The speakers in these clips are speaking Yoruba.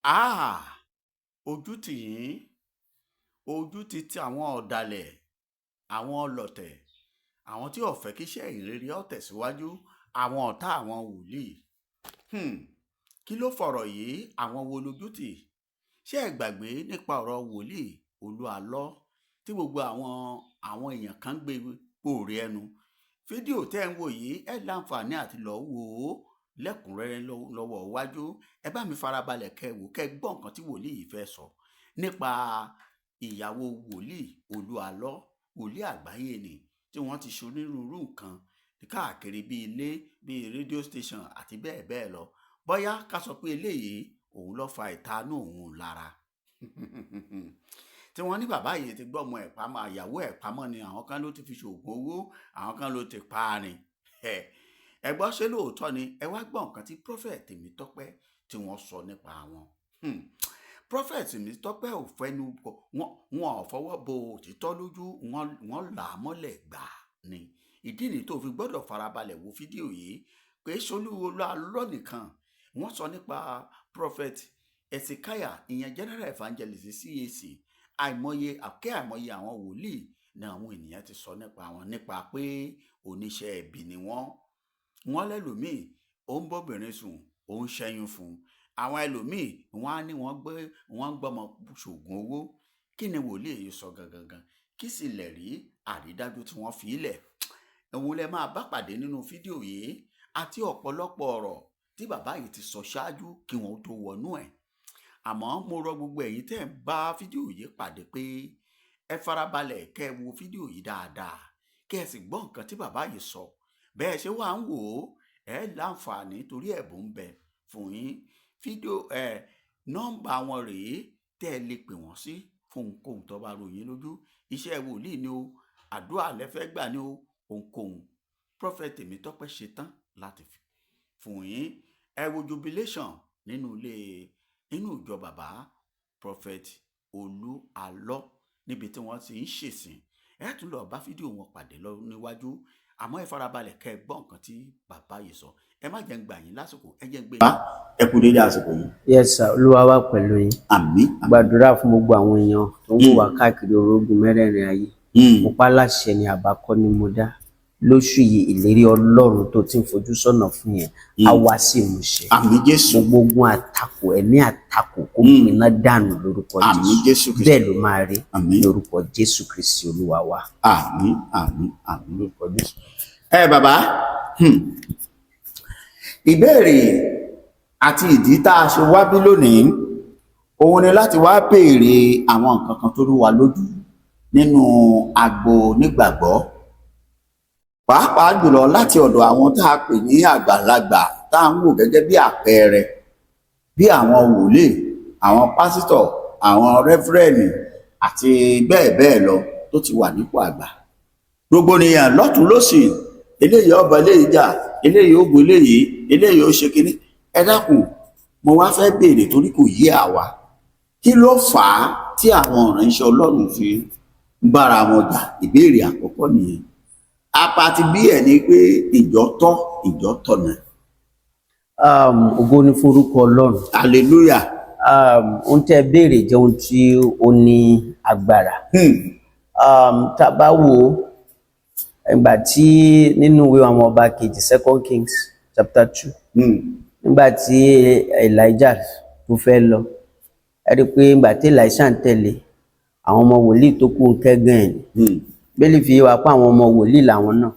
Háà! Ojú tì yín, ojú ti ti àwọn ọ̀dàlẹ̀, àwọn ọlọ̀tẹ̀, àwọn tí ò fẹ́ kí iṣẹ́ ìhìnrere ó tẹ̀síwájú, àwọn ọ̀tá àwọn wòlíì. Kí ló fọ̀rọ̀ yìí? Àwọn wo lójú tì? Ṣé ẹ gbàgbé nípa ọ̀rọ̀ wòlíì Olú Àlọ́ tí gbogbo àwọn èèyàn kan gbé pòóré ẹnu? Fídíò tẹ́ ń wò yìí, ẹ láǹfààní àti lọ́ọ́ wò ó lẹ́kùnrẹ́rẹ́ lọ́wọ́ iwájú. Ẹ bá mi farabalẹ̀ kẹ́ wò, kẹ́ gbọ́ nǹkan tí wòlíì yìí fẹ́ sọ nípa ìyàwó wòlíì Olú Àlọ́, wòlíì àgbáyé ni, tí wọ́n ti ṣe onírúurú nǹkan káàkiri bíi ilé, bíi rédíò station àti bẹ́ẹ̀ bẹ́ẹ̀ lọ. Bóyá ká sọ pé eléyìí òun ló fa ìtanú òun lára. Tí wọ́n ní bàbá yìí ti gbọ́mọ ẹ̀ pamọ́, àyàwó ẹ̀ pamọ́ ni, àwọn kan ló ti fi ṣoògùn owó, àwọn kan ló ti pa á ni. Ẹ gbọ́, ṣé lóòótọ́ ni? Ẹ wá gbọ́ nǹkan tí Prophet Tèmítọ́pẹ́ tí wọ́n sọ nípa wọn. Prophet Tèmítọ́pẹ́ ò fẹnu wọn ò fọwọ́ bo òtítọ́ lójú, wọ́n là á mọ́lẹ̀ gbà ni. Ìdí nìyí tó fi gbọ́dọ̀ farabalẹ̀ wo fídíò yìí pé Ṣolú Olú Àlọ́ nìkan. Wọ́n sọ nípa Prophet Hezekiah, ìyẹn General Evangelist CAC. Àìmọye àkẹ́ àìmọye àwọn wòlíì ni àwọn ènìyàn ti sọ nípa wọn, nípa pé oníṣẹ́ ibi ni wọ́n. Wọ́n lẹ́lòmíì ó ń bọ́bìnrin sùn, ó ń ṣẹ́yún fún un. Àwọn ẹlòmíì wọ́n á ní wọ́n gbé wọ́n gbọ́mọ ṣoògùn owó. Kí ni wòlíì yìí sọ gangan? Kí sì lẹ̀ rí àrídájú tí wọ́n fi lẹ̀? Òun lẹ máa bá pàdé nínú fídíò yìí àti ọ̀pọ̀lọpọ̀ ọ̀rọ̀ tí bàbá yìí ti sọ ṣáájú kí wọ́n tó wọnú ẹ̀. Àmọ́ mo rọ gbogbo ẹ̀yin tẹ́ ń bá fídíò yìí pàdé pé ẹ farabalẹ̀ kẹ́ ẹ wo fídíò yìí dáadáa, kẹ́ ẹ sì gbọ́ nǹkan tí bàbá yìí sọ. Bẹ́ẹ̀ ṣe wà ń wò ó, ẹ láǹfààní torí ẹ̀bùn ń bẹ fún yín. Fídíò ẹ̀, nọ́mbà wọn rèé tẹ́ ẹ lè pè wọ́n sí fún ohunkóhun tó bá rú yín lójú. Iṣẹ́ wòlíì ni o, àdúrà lẹ fẹ́ gbà ni o, ohunkóhun. Prophet Tèmítọ́pẹ́ ṣetán láti fún yín. Ẹ wo jubilation nínú ilé, nínú ìjọ bàbá Prophet Olú Àlọ́ níbi tí wọ́n ti ń ṣèsìn. Ẹ tún lọ bá fídíò wọn pàdé lọ níwájú. Àmọ́ ẹ farabalẹ̀ kẹ́ ẹ gbọ́ nǹkan tí bàbá yìí sọ. Ẹ má jẹ́ ń gbà yín lásìkò, ẹ jẹ́ ń gbé. Ẹ kú dédé àsìkò yìí. Yes sir, Olúwa wà pẹ̀lú yín. Àmín. Gbàdúrà fún gbogbo àwọn èèyàn tó ń wò wá káàkiri orógun mẹ́rẹ̀ẹ̀rin ayé. Mo pa láṣẹ ni, àbákọ́ ni mo dá. Lóṣù yìí, ìlérí Ọlọ́run tó ti ń fojú sọ́nà fún yẹn á wá sí ìmúṣẹ. Àmín Jésù. Gbogbo ogun àtakò, ẹ̀mí àtakò, kó gbiná dànù lórúkọ Àmín Jésù. Jésù Kristi. Bẹ́ẹ̀ ló máa rí Àmín. lórúkọ Jésù Kristi Olúwa wa. Àmín, àmín, àmín lórúkọ Jésù. Ẹ bàbá, ìbéèrè àti ìdí tá a ṣe wá bí lónìí òun ni láti wá béèrè àwọn nǹkan kan tó rú wa lójú nínú agbo nígbàgbọ́, pàápàá jùlọ láti ọ̀dọ̀ àwọn tá a pè ní àgbàlagbà tá a ń wò gẹ́gẹ́ bí àpẹẹrẹ, bí àwọn wòlíì, àwọn pásítọ̀, àwọn rẹ́fúrẹ́nì àti bẹ́ẹ̀ bẹ́ẹ̀ lọ tó ti wà nípò àgbà. Gbogbo nìyẹn lọ́tún lọ́sì, eléyìí ọba, eléyìí jà, eléyìí ogun, eléyìí eléyìí ó ṣe kínní. Ẹ dákun, mo wá fẹ́ béèrè torí kò yé àwa, kí ló fà á tí àwọn ìránṣẹ́ Ọlọ́run fi ń bára wọn jà? Ìbéèrè àkọ́kọ́ nìyẹn. Apàtì bí ẹ̀ ni pé ìjọ tọ́, ìjọ tọ̀nà? Ògo ni forúkọ Ọlọ́run. Hallelujah. Ohun tẹ́ ẹ béèrè jẹ́ ohun tí ó ní agbára. Tá a bá wò ó, ìgbà tí nínú ìwé àwọn ọba kejì, Second Kings chapter 2, nígbà tí Elijah tó fẹ́ lọ, ẹ rí i pé ìgbà tí Elisha ń tẹ̀lé, àwọn ọmọ wòlíì tó kù ń kẹ́gàn ẹ̀ ni. Bíbélì fi yé wa pé àwọn ọmọ wòlíì làwọn náà.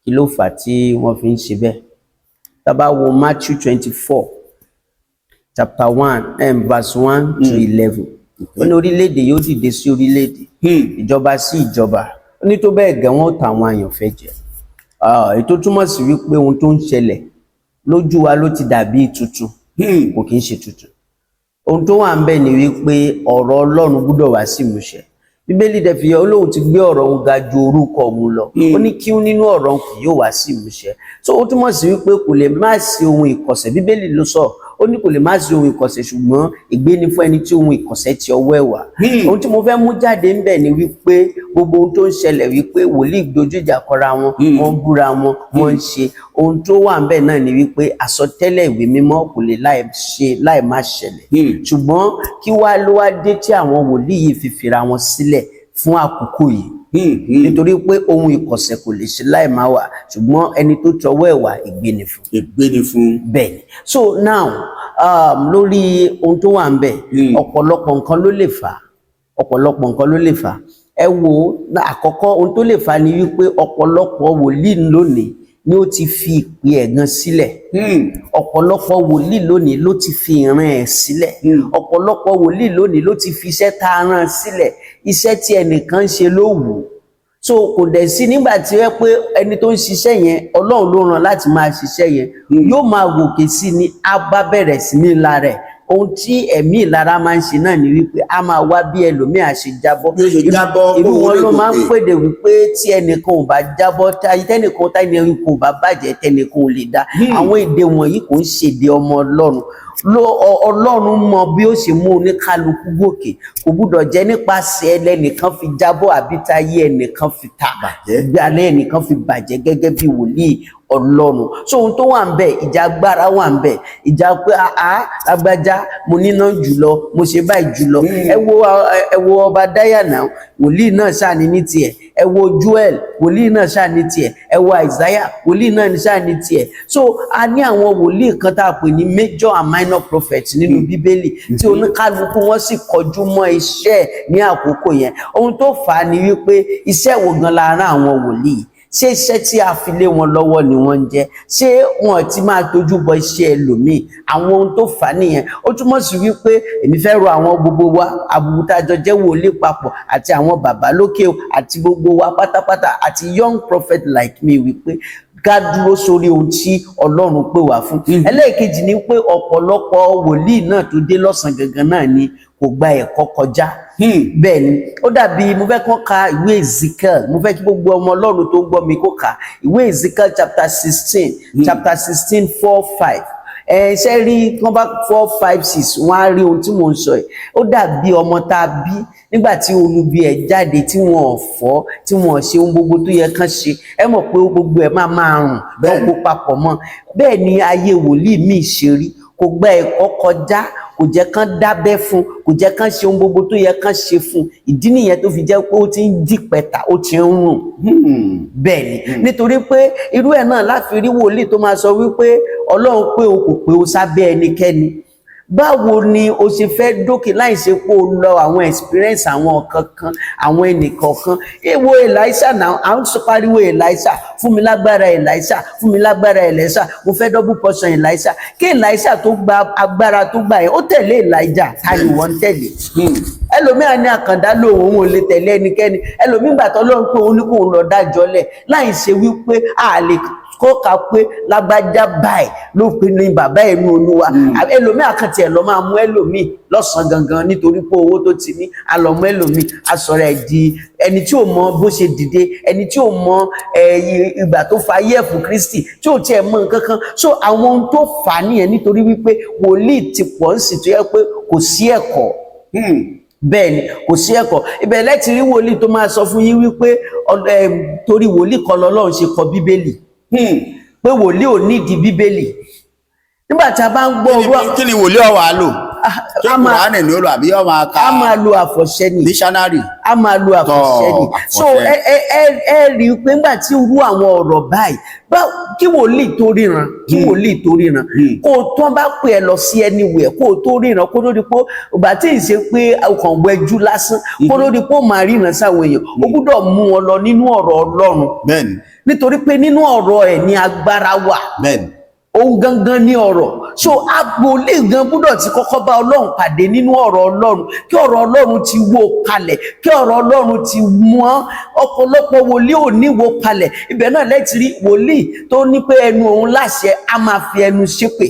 Kí ló fà á tí wọ́n fi ń ṣe bẹ́ẹ̀? Tá a bá wo Matthew 24 chapter 1 verse 1 to 11, ó ní orílẹ̀-èdè yóò dìde sí orílẹ̀-èdè, ìjọba sí ìjọba. Ó ní tó bẹ́ẹ̀ gẹ́, wọ́n ó ta àwọn àyànfẹ́ jẹ. Èyí tó túmọ̀ sí wípé ohun tó ń ṣẹlẹ̀ lójú wa ló ti dàbí tuntun, kò kí ń ṣe tuntun. Ohun tó wà ń bẹ̀ ni wípé ọ̀rọ̀ Ọlọ́run gbúdọ̀ wá sí ìmúṣẹ. Bíbélì dẹ̀ fi yé ó lóun ti gbé ọ̀rọ̀ òun ga ju orúkọ òun lọ. Ó ní kí nínú ọ̀rọ̀ òun kì yóò wá sí ìmúṣẹ. So ó túmọ̀ sí wípé kò lè má sí ohun ìkọ̀sẹ̀. Bíbélì ló sọ, ó Ó ní kò lè má sí ohun ìkọ̀sẹ̀, ṣùgbọ́n ègbé ni fún ẹni tí ohun ìkọ̀sẹ̀ ti ọwọ́ ẹ̀ wá. Ohun tí mo fẹ́ mú jáde ńbẹ̀ ni wípé gbogbo ohun tó ń ṣẹlẹ̀, wípé wòlíì dojú ìjà kọra wọn, wọ́n ń búra wọn, wọ́n ń ṣe ohun tó wà ńbẹ̀ náà ni wípé àsọtẹ́lẹ̀ ìwé mímọ́ kò lè láì ṣe láì má ṣẹlẹ̀. Ṣùgbọ́n kí wá ló wá dé tí àwọn wòlíì yìí fi fira wọn sílẹ̀ fún àkókò yìí? Nítorí pé ohun ìkọ̀sẹ̀ kò lè ṣe láì má wà, ṣùgbọ́n ẹni tó tọwọ́ ẹ̀ wá, ègbé ni fún. Ègbé ni fún. Bẹ́ẹ̀ ni. So now, lórí ohun tó wà ń bẹ̀, ọ̀pọ̀lọpọ̀ nǹkan ló lè fà á, ọ̀pọ̀lọpọ̀ nǹkan ló lè fà á. Ẹ wo, àkọ́kọ́ ohun tó lè fà á ni wípé ọ̀pọ̀lọpọ̀ wòlíì lónìí ni ó ti fi ìpè ẹ̀gan sílẹ̀. Ọ̀pọ̀lọpọ̀ wòlíì lónìí ló ti fi ìran ẹ̀ sílẹ̀. Ọ̀pọ̀lọpọ̀ wòlíì lónìí ló ti fi iṣẹ́ tá a rán sílẹ̀. Iṣẹ́ tí ẹnìkan ń ṣe ló wù ú. So kò dẹ̀ sí nígbà tí ó yẹ pé ẹni tó ń ṣiṣẹ́ yẹn, Ọlọ́run ló rán láti máa ṣiṣẹ́ yẹn, yóò máa gòkè sí ni, á bá bẹ̀rẹ̀ sí ní lára ẹ̀. Ohun tí ẹ̀mí ìlara máa ń ṣe náà ni wípé a máa wá bí ẹlòmíà ṣe jábọ́. Bí ó ṣe jábọ́, Irú kóun wọn lè ló máa ń gòkè. pèdè wípé tí ẹnìkan ò bá jábọ́, tẹnìkan tẹnìkan ò bá bàjẹ́, tẹnìkan ò lè dá. Àwọn èdè wọ̀nyí kò ń ṣèdè ọmọ Ọlọ́run. Ló Ọlọ́run mọ bí ó ṣe mú oníkálukú gòkè. Kò gbúdọ̀ jẹ́ nípasẹ̀ ẹlẹ́nìkan fi jábọ́ àbí táyé ẹnìkan fi ta Bàjẹ́. Gbalẹ̀ ẹnìkan fi bàjẹ́ gẹ́gẹ́ bí wòlíì Ọlọ́run. So ohun tó wà ń bẹ̀, ìjà agbára wà ń bẹ̀, ìjà pé àá lágbájá, mo níná jùlọ, mo ṣe báyìí jùlọ. Ẹ wo ọba Diana, wòlíì náà ṣáà ní ní tiẹ̀. Ẹ wo Joel, wòlíì náà ṣáà ní tiẹ̀. Ẹ wo Isaiah, wòlíì náà ṣáà ní tiẹ̀. So a ní àwọn wòlíì kan tá a pè ní major and minor prophets nínú Bíbélì, tí oníkálukú wọn sì kọjú mọ́ iṣẹ́ ní àkókò yẹn. Ohun tó fà á ni wípé iṣẹ́ wo gan la rán àwọn wòlíì? Ṣé iṣẹ́ tí a fi lé wọn lọ́wọ́ ni wọ́n ń jẹ́? Ṣé wọn ti máa tójú bọ iṣẹ́ ẹlòmíì? Àwọn ohun tó fà á nìyẹn. Ó túmọ̀ sí wípé èmi fẹ́ rọ àwọn gbogbo wa, àbùkù tá a jọ jẹ́ wòlíì papọ̀, àti àwọn bàbá lókè o, àti gbogbo wa pátápátá, àti young prophet like me, wípé ká dúró sórí ohun tí Ọlọ́run pè wá fún. Ẹlẹ́ẹ̀kejì ni pé ọ̀pọ̀lọpọ̀ wòlíì náà tó dé lọ́sàn gangan náà ni kò gba ẹ̀kọ́ kọjá. Bẹ́ẹ̀ ni, ó dàbí mo fẹ́ kàn ka ìwé Ezekiel. Mo fẹ́ kí gbogbo ọmọ Ọlọ́run tó ń gbọ́ mi kó ka ìwé Ezekiel chapter 16, chapter 16, 4, 5. Ẹ ṣe rí kí wọ́n bá 4, 5, 6, wọ́n á rí ohun tí mò ń sọ yìí. Ó dàbí ọmọ tá a bí nígbà tí olubi ẹ̀ jáde, tí wọn ò fọ́, tí wọn ò ṣe ohun gbogbo tó yẹ kán ṣe. Ẹ mọ̀ pé gbogbo ẹ̀ máa máa rùn. Wọ́n kó papọ̀ mọ́. Bẹ́ẹ̀ ni ayé wòlíì míì ṣe rí. Kò gba ẹ̀kọ́ kọjá, kò jẹ́ kán dábẹ́ fún, kò jẹ́ kán ṣe ohun gbogbo tó yẹ kán ṣe fún. Ìdí nìyẹn tó fi jẹ́ pé ó ti ń dìpẹ̀tà, ó ti ń rùn. Bẹ́ẹ̀ ni, nítorí pé irú ẹ̀ náà láfi rí wòlíì tó máa sọ wípé Ọlọ́run pé o kò pé o sábẹ́ ẹnikẹ́ni. Báwo ni o ṣe fẹ́ dókè láì ṣe pé o lọ àwọn experience àwọn kankan, àwọn ẹnìkọ̀ọ̀kan? Èwo Elisha náà à ń pariwo, "Elisha, fún mi lágbára, Elisha, fún mi lágbára, Elisha, mo fẹ́ double portion Elisha." Kí Elisha tó gba agbára tó gbà yẹn, ó tẹ̀lé Elijah. Ta ni wọ́n ń tẹ̀lé? Ẹlòmíà ní àkàndá lòun, òun ò lè tẹ̀lé ẹnikẹ́ni. Ẹlòmíì gbà tọ́lọ́run pé òun ní kóun lọ dájọ́ lẹ̀ láì ṣe wípé a lè kọ́ka pé lágbájá báyìí ló pe ní bàbá ẹnu Olúwa. Ẹlòmíì àkàntì ẹ̀ lọ máa mú ẹlòmíì lọ́sàn-án gangan nítorí pé owó tó ti ní alọ́mọ. Ẹlòmíì asọ̀rọ̀ ẹ̀ di ẹni tí ò mọ bó ṣe dìde, ẹni tí ò mọ ìgbà tó fa ayé ẹ̀ fún Kristi, tí ò tiẹ̀ mọ nǹkan kan. So àwọn ohun tó fà á nìyẹn, nítorí wípé wòlíì ti pọ̀ ń sì tó yẹ pé kò sí ẹ̀kọ́. Bẹ́ẹ̀ ni, kò sí ẹ̀kọ́. Ibẹ̀ lẹ́tì rí wòlíì tó máa sọ fún yín wípé torí wòlíì kan lọ́lọ́run ṣe kọ Bíbélì, pé wòlíì ò nídìí Bíbélì. Nígbà tí a bá ń gbọ́ ọ̀rọ̀ Kí ni wòlíì ọ̀wà lò? Ṣé Kùránì ni ó lò àbí yóò máa ka A máa lo àfọ̀ṣẹ ni. dictionary? A máa lo àfọ̀ṣẹ ni. So àfọ̀ṣẹ. Ẹ rí i pé nígbà tí irú àwọn ọ̀rọ̀ báyìí bá, kí wòlíì tó ríran, kí wòlíì tó ríran, kó o tán bá pè ẹ lọ sí anywhere, kó o tó ríran, kó tó di pé ìgbà tí ì ṣe pé ọkàn wẹjú lásán, kó tó di pé ó máa ríran sáwọn èèyàn, ó gbúdọ̀ mú wọn lọ nínú ọ̀rọ̀ Ọlọ́run. Nítorí pé nínú ọ̀rọ̀ ẹ̀ ní agbára wà. Òun gangan ní ọ̀rọ̀. So agboolé gan gbúdọ̀ ti kọ́kọ́ bá Ọlọ́run pàdé nínú ọ̀rọ̀ Ọlọ́run, kí ọ̀rọ̀ Ọlọ́run ti wó kalẹ̀, kí ọ̀rọ̀ Ọlọ́run ti mọ́. Ọ̀pọ̀lọpọ̀ wòlíì ò ní wó kalẹ̀. Ibẹ̀ náà lẹ́tì rí wòlíì tó ní pé ẹnu òun láṣẹ, á máa fi ẹnu ṣépè.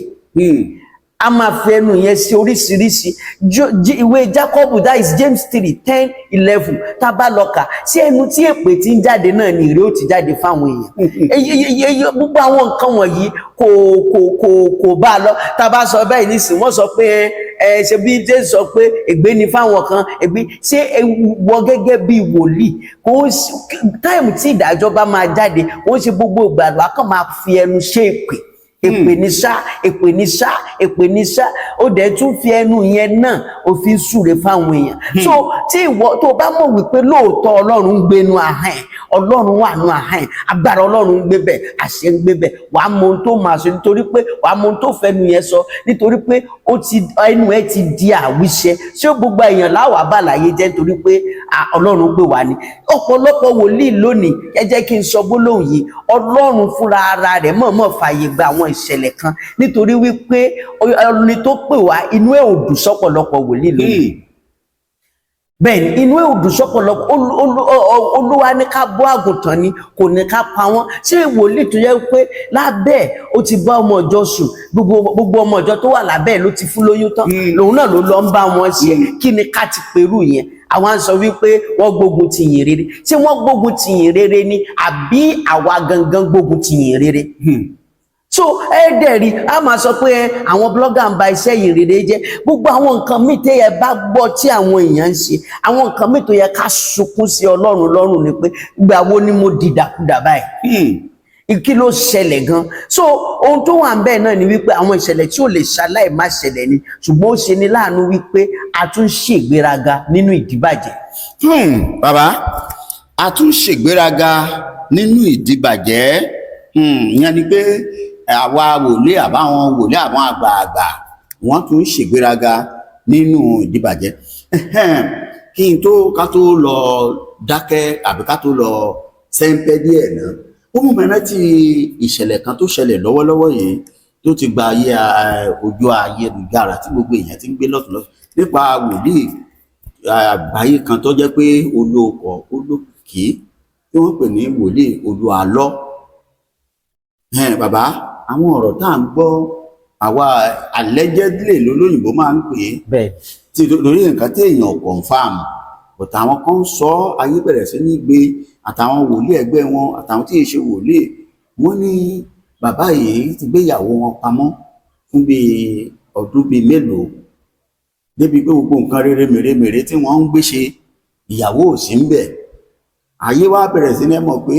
A máa fi ẹnu yẹn sí oríṣiríṣi. Ìwé Jacob, that is James 3:10-11, tá a bá lọ kà sí, ẹnu tí èpè ti ń jáde náà ni ìrè ó ti jáde fáwọn èèyàn. Gbogbo àwọn nǹkan wọ̀nyí kò bá a lọ. Tá a bá sọ bẹ́ẹ̀ nísìnyí, wọ́n sọ pé ẹ ṣe bí Jésù sọ pé ègbé ni fáwọn kan. Ègbé ṣé wọ gẹ́gẹ́ bí wòlíì kò sí time tí ìdájọ́ bá máa jáde. Wọ́n ṣe gbogbo ìgbà wá kàn máa fi ẹnu ṣe èpè, èpè ní ṣá, èpè ní ṣá, èpè ní ṣá. Ó dẹ̀ tún fi ẹnu yẹn náà, ó fi ń súre fáwọn èèyàn. So tí ìwọ tó bá mọ̀ wípé lóòótọ́ Ọlọ́run ń gbénu ahọ́n ẹ̀, Ọlọ́run wà nù ahọ́n ẹ̀, agbára Ọlọ́run ń gbé bẹ̀, àṣẹ ń gbé bẹ̀, wàá mọ ohun tó máa ṣe, nítorí pé wàá mọ ohun tó fẹnu yẹn sọ, nítorí pé ó ti ẹnu ẹ ti di àwíṣẹ. Ṣé gbogbo èèyàn láwàá bàlàyé jẹ́ nítorí pé Ọlọ́run pè wá ní ọ̀pọ̀lọpọ̀ wòlíì lónìí? Ẹ jẹ́ kí n sọ gbólóhùn yìí: Ọlọ́run fúnra ara rẹ̀ mọ̀ọ́mọ̀ fààyè gba àwọn ìṣẹ̀lẹ̀ kan, nítorí wípé ẹni tó pè wá, inú ẹ̀ ò dùn sọ́pọ̀lọpọ̀ wòlíì lónìí. Bẹ́ẹ̀ ni, inú ẹ̀ ò dùn sọ́pọ̀lọpọ̀. Olúwa ní ká bọ́ àgùntàn ni, kò ní ká pa wọ́n. Ṣé wòlíì tó yẹ pé lábẹ́ ẹ̀ ó ti bá ọmọ ìjọ sùn, gbogbo ọmọ ìjọ tó wà lábẹ́ ẹ̀ ló ti fún lóyún tán, lòun náà ló lọ ń bá wọn ṣe? Kí ni ká ti perú yẹn? Àwọn á sọ wípé wọ́n gbógun ti yìn rere. Ṣé wọ́n gbógun ti yìn rere ni, àbí àwa gangan gbógun ti yìn rere? So ẹ dẹ̀ rí, a máa sọ pé ẹ, àwọn blogger ń ba iṣẹ́ yìí rere jẹ́. Gbogbo àwọn nǹkan míì tẹ́ ẹ bá gbọ́ tí àwọn èèyàn ń ṣe, àwọn nǹkan míì tó yẹ ká sunkún sí Ọlọ́run lọ́rùn ni pé, ìgbà wo ni mo dìdàkudà báyìí? Kí ló ṣẹlẹ̀ gan? So ohun tó wà ń bẹ́ẹ̀ náà ni wípé àwọn ìṣẹ̀lẹ̀ tí ò lè ṣaláì má ṣẹlẹ̀ ni, ṣùgbọ́n ó ṣe ni láàánú wípé a tún ṣègbéraga nínú ìdíbàjẹ́. Bàbá, a tún ṣègbéraga nínú ìdíbàjẹ́. Ìyẹn ni pé àwa wòlíì, àbáwọn wòlíì, àwọn àgbààgbà, wọ́n tún ṣègbéraga nínú ìdíbàjẹ́. Kí n tó ká tó lọ dákẹ́ àbí ká tó lọ sẹ́ńpẹ́ díẹ̀ náà, ó mú mi rántí ìṣẹ̀lẹ̀ kan tó ṣẹlẹ̀ lọ́wọ́lọ́wọ́ yìí, tó ti gba ayé ojú ayélujára, tí gbogbo èèyàn ti ń gbé lọ́tùn lọ́tùn, nípa wòlíì àgbáyé kan tó jẹ́ pé olóòkọ̀ olókìkí, tí wọ́n pè ní Wòlíì Olúalọ́. Bàbá, àwọn ọ̀rọ̀ tá à ń gbọ́, àwa allegedly lólóyìnbó máa ń pè é, tí lórí nǹkan tí èèyàn confirm, but àwọn kan ń sọ, ayé bẹ̀rẹ̀ sí ní gbé, àtàwọn wòlíì ẹgbẹ́ wọn, àtàwọn tí ì ṣe wòlíì, wọ́n ní bàbá yìí ti gbé ìyàwó wọn pamọ́ fún bíi ọdún bíi mélòó, débi pé gbogbo nǹkan rere mèremère tí wọ́n ń gbé ṣe, ìyàwó ò sí ń bẹ̀. Ayé wa bẹ̀rẹ̀ sí ní mọ̀ pé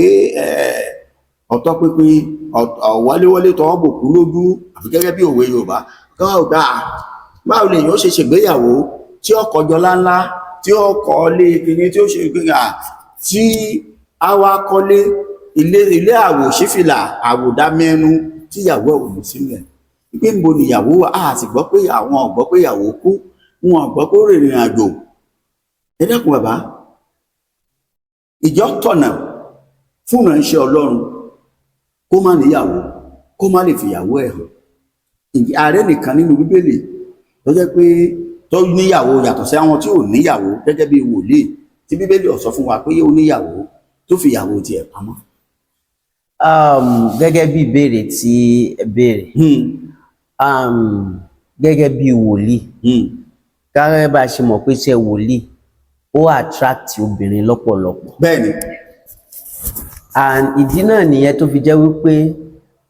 ọ̀tọ̀ pínpín ọ̀wọ́léwọ́lé tọwọ́ bòkú lójú, àfi gẹ́gẹ́ bí òwe Yorùbá káwá ò dáa. Báwo lèèyàn ó ṣe ṣègbéyàwó tí ó kọjọ láńlá, tí ó kọ́lé kìíní, tí ó ṣe gbéra, tí a wá kọ́lé ilé ilé àwò sífìlà àwòdámẹ́nu, tí ìyàwó ẹ̀ ò ní sílẹ̀? Pé níbo ni ìyàwó wà? Á sì gbọ́ pé àwọn ò gbọ́ pé ìyàwó kú, wọn ò gbọ́ pé ó rìnrìn àjò. Ẹ dákun bàbá, ìjọ tọ̀nà fún ìránṣẹ́ Ọlọ́run kó má níyàwó, kó má lè fìyàwó ẹ̀ hàn? Ǹjẹ́ ààrẹ nìkan nínú Bíbélì tó jẹ́ pé tó níyàwó, yàtọ̀ sí àwọn tí ò níyàwó gẹ́gẹ́ bí wòlíì, tí Bíbélì ò sọ fún wa pé ó níyàwó, tó fìyàwó tiẹ̀ pamọ́? Gẹ́gẹ́ bí ìbéèrè tí ẹ béèrè, gẹ́gẹ́ bí wòlíì, gẹ́gẹ́ bá a ṣe mọ̀ pé iṣẹ́ wòlíì ó attract obìnrin lọ́pọ̀lọpọ̀. And ìdí náà nìyẹn tó fi jẹ́ wípé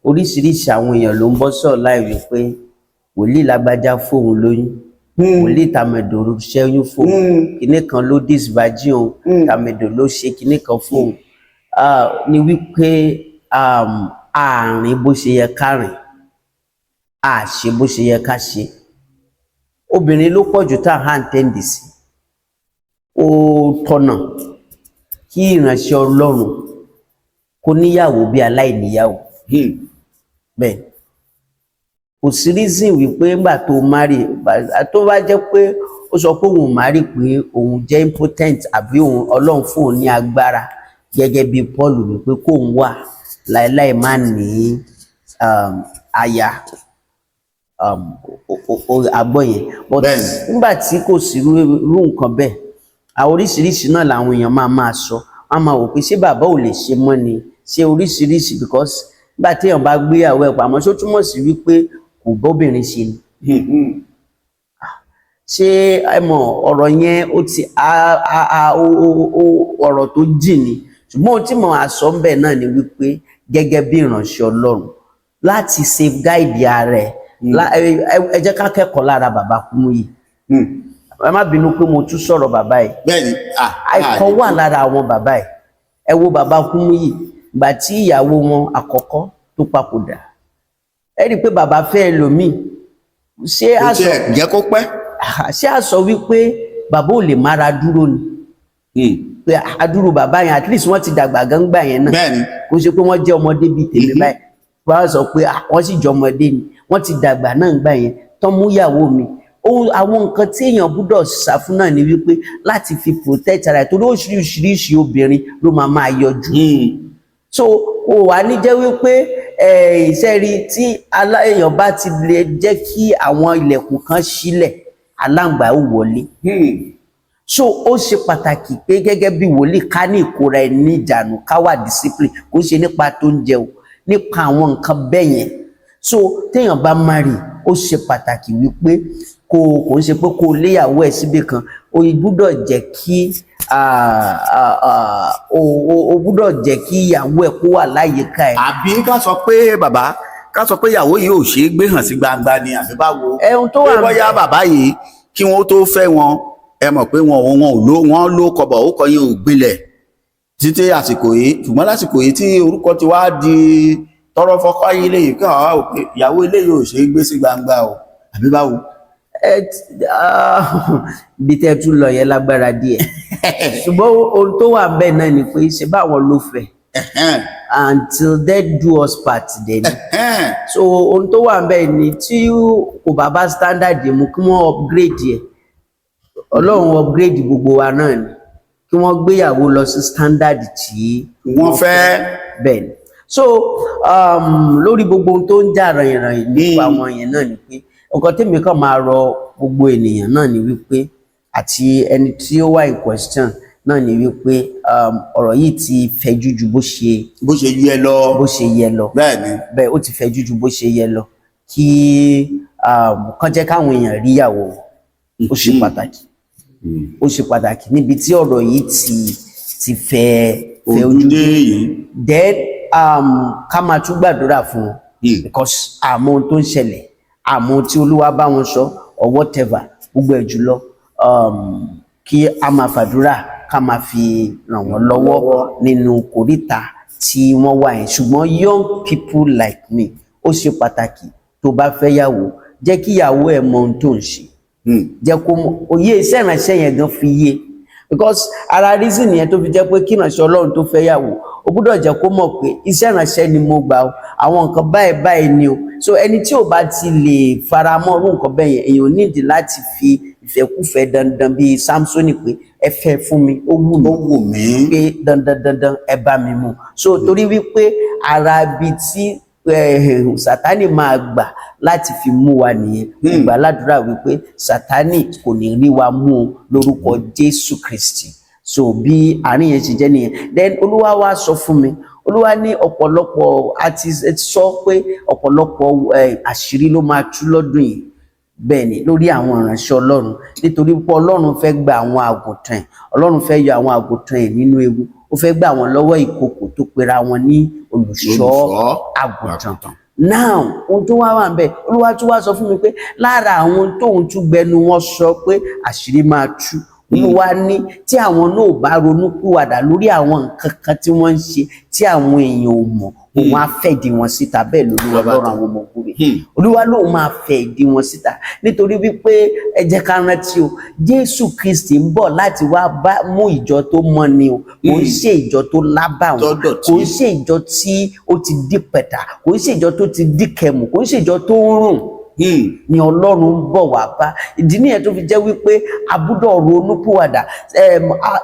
oríṣiríṣi àwọn èèyàn ló ń bọ́ sọ̀rọ̀ láì wípé wòlíì lágbájá fóun lóyún, wòlíì tàmẹ̀dò ṣẹ́yún fóun, kinní kan ló disvirgin òun, tàmẹ̀dò ló ṣe kinní kan fóun. Ah, ni wípé àárín bó ṣe yẹ ká rìn, a ṣe bó ṣe yẹ ká ṣe. Obìnrin ló pọ̀ jù tá à ń tend sí. Ó tọ̀nà kí ìránṣẹ́ Ọlọ́run kó níyàwó bí aláìníyàwó. Bẹ́ẹ̀ kò sí reason wípé ńgbà tó marry, tó bá jẹ́ pé ó sọ pé òun marry, pé òun jẹ́ impotent, àbí òun Ọlọ́run fún òun ní agbára gẹ́gẹ́ bí Paul wípé kóun wà láéláé má ní aya, agbọ́ yẹn, but nígbà tí kò sí irú nǹkan bẹ́ẹ̀, àwọn oríṣiríṣi náà làwọn èèyàn máa máa sọ. Wọ́n máa wò pé ṣé bàbá ò lè ṣe mọ́ ni, ṣé oríṣiríṣi, because nígbà téèyàn bá gbéyàwó ẹ̀ pamọ́, ṣó túmọ̀ sí wípé kò bóbìnrin ṣe ni? Ṣé ẹ mọ̀, ọ̀rọ̀ yẹn ó ti a a a ó ó ó ọ̀rọ̀ tó jìn ni. Ṣùgbọ́n ohun tí mo máa sọ ń bẹ̀ náà ni wípé gẹ́gẹ́ bí ìránṣẹ́ Ọlọ́run, láti safeguard ara ẹ̀, ẹ jẹ́ ká kẹ́kọ̀ọ́ lára bàbá Kúmúyì. Ẹ má bínú pé mo tún sọ̀rọ̀ bàbá yìí. Bẹ́ẹ̀ni. Àìkọ́ wà lára àwọn bàbá yìí. Ẹ wo bàbá Kúmúyì, ìgbà tí ìyàwó wọn àkọ́kọ́ tó papòdà, ẹ rí i pé bàbá fẹ́ ẹlòmíì. Ṣé Kò a sọ tiẹ̀ jẹ́ kó pẹ́. Ṣé a sọ wípé bàbá ò lè mára dúró ni? Pé àdúró bàbá yẹn, at least wọ́n ti dàgbà gángbà yẹn náà. Kò ṣe pé wọ́n jẹ́ ọmọdé bíi tèmi báyìí. Wọ́n sọ pé wọ́n sì jẹ́ ọmọdé ni, wọ́n ti dàgbà náà gbà yẹn tán mú ìyàwó mi. Ohun àwọn nǹkan tí èèyàn gbúdọ̀ sá fún náà ni wípé láti fi protect ara ẹ̀, torí oríṣiríṣi obìnrin ló máa máa yọjú. So kò wá ní jẹ́ wípé iṣẹ́ rí tí èèyàn bá ti lè jẹ́ kí àwọn ilẹ̀kùn kan sílẹ̀, aláǹgbá ó wọlé. So ó ṣe pàtàkì pé gẹ́gẹ́ bí wòlíì, ká ní ìkóra ẹ̀ ní ìjànù, ká wà discipline. Kò ṣe nípa tó ń jẹ o, nípa àwọn nǹkan bẹ́ẹ̀ yẹn. So téèyàn bá marry, ó ṣe pàtàkì wípé kò ń ṣe pé kó léyàwó ẹ̀ síbì kan. O gbúdọ̀ jẹ́ kí o gbúdọ̀ jẹ́ kí ìyàwó ẹ̀ kó wà láyìíká ẹ̀. Àbí ká sọ pé bàbá, ká sọ pé ìyàwó yìí ò ṣeé gbé hàn sí gbangba ni, àbí báwo? Ẹ̀hún tó wà Pé bóyá bàbá yìí, kí wọ́n tó fẹ́ wọn, ẹ mọ̀ pé wọn ò ló wọn ló kọbọ̀, ó kọ yín ò gbilẹ̀ títí àsìkò yìí. Ṣùgbọ́n lásìkò yìí tí orúkọ ti wá di tọrọ fọkọ yín léyìí, kí àwọn ò pé ìyàwó eléyìí ò ṣeé gbé sí gbangba o, àbí báwo? Ibi tẹ́ ẹ tún lọ yẹn lágbára díẹ̀, ṣùgbọ́n ohun tó wà bẹ́ẹ̀ náà ni pé ṣe báwọn ló fẹ́, until death do us part dẹ̀ ni. So ohun tó wà bẹ́ẹ̀ ni, tí kò bá bá standard mu, kí wọ́n upgrade ẹ̀. Ọlọ́run upgrade gbogbo wa náà ni kí wọ́n gbéyàwó lọ sí standard tí wọ́n fẹ́. Bẹ́ẹ̀ ni. So lórí gbogbo ohun tó ń jà ràyìnràyìn nípa wọn yẹn náà ni pé nǹkan tèmi kàn máa rọ gbogbo ènìyàn náà ni wípé, àti ẹni tí ó wà in question náà ni wípé ọ̀rọ̀ yìí ti fẹ̀jú ju bó ṣe bó ṣe yẹ lọ. Bó ṣe yẹ lọ. Bẹ́ẹ̀, ó ti fẹ̀jú ju bó ṣe yẹ lọ. Kí kàn jẹ́ káwọn èèyàn rí ìyàwó wọn. Ó ṣe pàtàkì, ó ṣe pàtàkì níbi tí ọ̀rọ̀ yìí ti fẹ́ fẹ́ ojú ojú dé dé yìí. Then ká máa tún gbàdúrà fún wọn, because àmọ́ ohun tó ń ṣẹlẹ̀, àmọ́ ohun tí Olúwa bá wọn sọ or whatever. Gbogbo ẹ̀ jùlọ, kí a máa fàdúrà, ká máa fi ràn wọ́n lọ́wọ́ nínú kòríta tí wọ́n wà yẹn. Ṣùgbọ́n young people like me, ó ṣe pàtàkì, tó bá fẹ́ yàwó, jẹ́ kí ìyàwó ẹ̀ mọ ohun tó ń ṣe. Jẹ́ kó mọ̀ òye iṣẹ́ ìránṣẹ́ yẹn gan fi yé, because ara reason yẹn tó fi jẹ́ pé kí ìránṣẹ́ Ọlọ́run tó fẹ́ yàwó, ó gbọ́dọ̀ jẹ́ kó mọ̀ pé iṣẹ́ ìránṣẹ́ ni mo gbà o, àwọn nǹkan báyìí báyìí ni o. So ẹni tí ò bá ti lè faramọ́ irú nǹkan bẹ́ẹ̀ yẹn, èèyàn nídìí láti fi ìfẹ́kúfẹ̀ẹ́ dandan bíi Samsoni pé ẹ fẹ́ fún mi, ó wù mí, Ó wù mí. Pé dandan dandan ẹ bá mi mú. So torí wípé ara ibi tí Sátánì máa gbà láti fi mú wa nìyẹn. Mo gbà ládùúrà wípé Sátánì kò ní rí wa mú o lórúkọ Jésù Kristi. So bí àárín yẹn ṣe jẹ́ nìyẹn. Then Olúwa wá sọ fún mi, Olúwa ní ọ̀pọ̀lọpọ̀ àti sọ pé ọ̀pọ̀lọpọ̀ àṣírí ló máa tú lọ́dún yìí. Bẹ́ẹ̀ ni lórí àwọn ìránṣẹ́ Ọlọ́run, nítorí pé Ọlọ́run fẹ́ gba àwọn àgùntàn ẹ̀, Ọlọ́run fẹ́ yọ àwọn àgùntàn ẹ̀ nínú ewu, ó fẹ́ gbà wọ́n lọ́wọ́ ìkòkò tó pera wọn ní olùṣọ́ Olùṣọ́ àgùntàn. àgùntàn. Now, ohun tó wá wà ń bẹ, Olúwa tún wá sọ fún mi pé lára àwọn tóun tún gbẹnu wọn sọ pé àṣírí máa tú, Olúwa ní tí àwọn náà ò bá ronú pìwàdà lórí àwọn nǹkan kan tí wọ́n ń ṣe tí àwọn èèyàn ò mọ̀, òun á fẹ̀dí wọn síta. Bẹ́ẹ̀ lolúwa Ọlọ́run àwọn ọmọ ogun rẹ̀. Olúwa lóun máa fẹ̀ ìdí wọn síta, nítorí wípé ẹ jẹ́ ká rántí o, Jésù Kristi ń bọ̀ láti wá bá mú ìjọ tó mọ́ ni o. Kò ń ṣe ìjọ tó lábàwọ́n, Tó dọ̀tí. kò ń ṣe ìjọ tí ó ti dí pẹ̀tà, kò ń ṣe ìjọ tó ti dí kẹmù, kò ń ṣe ìjọ tó ń rùn ni Ọlọ́run ń bọ̀ wá bá. Ìdí nìyẹn tó fi jẹ́ wípé a gbọ́dọ̀ ronúpìwàdà.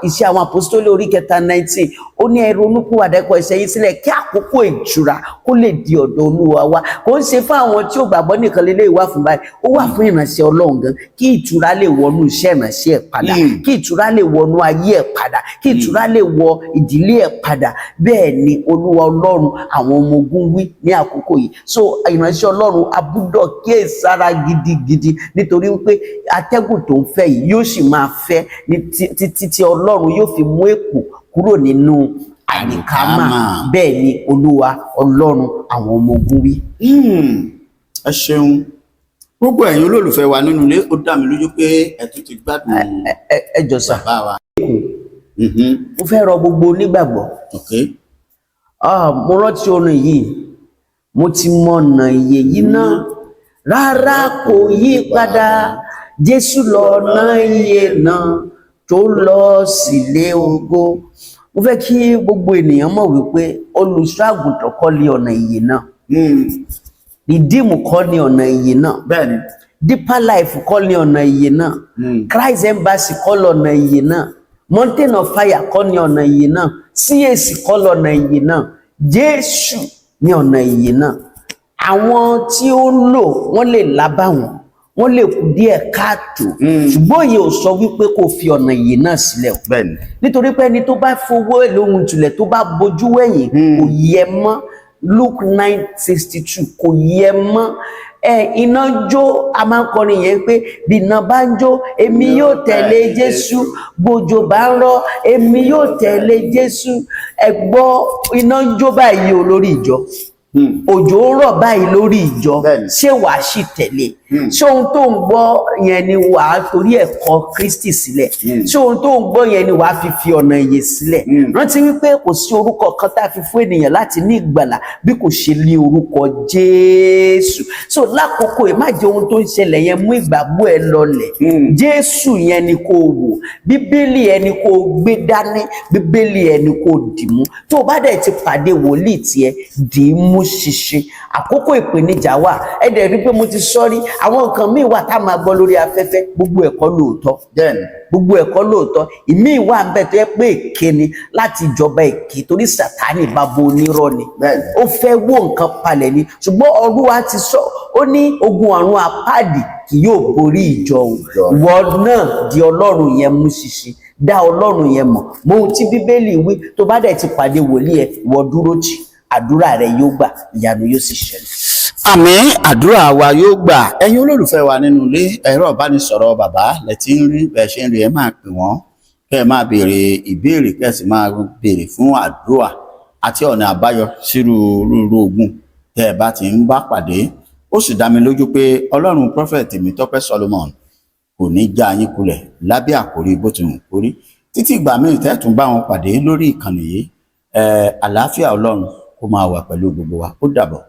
Iṣẹ́ àwọn Àpọ́sítélì orí kẹta 19, ó ní ẹ ronúpìwàdà, ẹ kọ ẹ̀ṣẹ̀ yín sílẹ̀, kí àkókò ìtura kó lè di ọ̀dọ̀ Olúwa wá. Kò ń ṣe fún àwọn tí ò gbàgbọ́ nìkan lélẹ́yìí wà fún báyìí, ó wà fún ìránṣẹ́ Ọlọ́run gan, kí ìtura lè wọnú iṣẹ́ ìránṣẹ́ ẹ̀ padà, kí ìtura lè wọnú ayé ẹ̀ padà, kí ìtura lè wọ ìdílé ẹ̀ padà. Bẹ́ẹ̀ ni Olúwa Ọlọ́run àwọn ọmọ ogun wí ní àkókò yìí. So ìránṣẹ́ Ọlọ́run, a gbọ́dọ̀ kíyèsí. Kíyèsára gidigidi, nítorí wípé atẹ́gùn tó ń fẹ́ yìí yóò sì máa fẹ́ ní títí tí Ọlọ́run yóò fi mú èpò kúrò nínú àlìkámà. Àlìkámà. Bẹ́ẹ̀ ni Olúwa Ọlọ́run àwọn ọmọ ogun wí. Ẹ ṣeun, gbogbo ẹ̀yin olólùfẹ́ wa nínú ilé. Ó dá mi lójú pé ẹ tún ti gbádùn Ẹ jọ̀ọ́ sà, bàbá wa. Mo fẹ́ rọ gbogbo onígbàgbọ́. Ah, mo rántí orin yìí: "Mo ti mọ̀nà ìyè yìí náà, rárá kò yí padà, Jésù lọ́nà ìyè náà tó lọ sílé ògo." Mo fẹ́ kí gbogbo ènìyàn mọ̀ wípé olùṣọ́ àgùntàn kọ́ ní ọ̀nà ìyè náà, Redeem kọ́ ní ọ̀nà ìyè náà, Deeper Life kọ́ ní ọ̀nà ìyè náà, Christ Embassy kọ́ lọ́nà ìyè náà, Mountain of Fire kọ́ ní ọ̀nà ìyè náà, CAC kọ́ lọ́nà ìyè náà. Jésù ní ọ̀nà ìyè náà. Àwọn tí ó ń lò wọ́n lè lábàwọ́n, wọ́n lè kú díẹ̀ káàtó, ṣùgbọ́n ìyẹn ò sọ wípé kó fi ọ̀nà ìyè náà sílẹ̀ o, nítorí pé ẹni tó bá fowó lóhun tulẹ̀, tó bá bojú wẹ̀yìn, kò yẹ mọ́. Luke 9:62, kò yẹ mọ́. Ẹ iná jó, a máa ń kọrin yẹn pé bí iná bá ń jó, èmi yóò tẹ̀lé Jésù, bójò bá ń rọ̀, èmi yóò tẹ̀lé Jésù. Ẹ gbọ́, iná ń jó báyìí o lórí ìjọ, òjò ń rọ̀ báyìí lórí ìjọ, ṣé wàá sì tẹ̀lé? Ṣé ohun tó ń gbọ́ yẹn ni wàá torí ẹ̀ kọ Kristi sílẹ̀? Ṣé ohun tó ń gbọ́ yẹn ni wàá fi ọ̀nà ìyè sílẹ̀? Rántí wípé kò sí orúkọ kan tá a fi fún ènìyàn láti ní ìgbàlà bí kò ṣe ní orúkọ Jésù. So lákòókò ẹ, má jẹ́ ohun tó ń ṣẹlẹ̀ yẹn mú ìgbàgbọ́ ẹ lọlẹ̀. Jésù yẹn ni kò wò, Bíbélì ẹ ni kò gbé dání, Bíbélì ẹ ni kò dìmú. Tó o bá dẹ̀ ti pàdé wòlíì tiẹ̀, dì í mú ṣinṣin. Àkókò ìpèníjà wà. Ẹ dẹ̀ rí pé mo ti sọ rí, àwọn nǹkan míì wà tá a máa gbọ́ lórí afẹ́fẹ́, gbogbo ẹ̀kọ́ lóòótọ́, gbogbo ẹ̀kọ́ lóòótọ́. Ìmíì wà ń bẹ̀ tó yẹ pé èké ni láti ìjọba èké, torí Sàtánì bàbá onírọ́ ni. Ó fẹ́ wó nǹkan palẹ̀ ni. Ṣùgbọ́n Olúwa ti sọ, ó ní ogun ọ̀run àpáàdì kì yóò borí ìjọ òun. Ìwọ náà di Ọlọ́run yẹn mú ṣinṣin, dá Ọlọ́run yẹn mọ̀ mọ ohun tí Bíbélì wí. Tó bá dẹ̀ ti pàdé wòlíì ẹ, ìwọ dúró tì, àdúrà rẹ yóò gbà, ìyanu yóò sì ṣẹlẹ̀. Àmín, àdúrà wa yóò gbà. Ẹ̀yin olólùfẹ́ wa nínú ilé, ẹ̀rọ ìbánisọ̀rọ̀ bàbá lẹ ti ń rí bẹ́ẹ̀ ṣe ń rí. Ẹ máa pè wọ́n, kẹ́ ẹ máa béèrè ìbéèrè, kẹ́ ẹ sì máa béèrè fún àdúrà àti ọ̀nà àbáyọ sírú rúurú ogun tẹ́ ẹ bá ti ń bá pàdé. Ó sì dá mi lójú pé Ọlọ́run Prophet Tèmítọ́pẹ́ Solomon kò ní já yín kulẹ̀ lábẹ́ àkórí bó ti hùn kórí. Títí ìgbà míì tẹ́ tún bá wọn pàdé lórí ìkànnì yìí, àlàáfíà Ọlọ́run kó máa wà pẹ̀lú gbogbo wa. Ó dàbọ̀.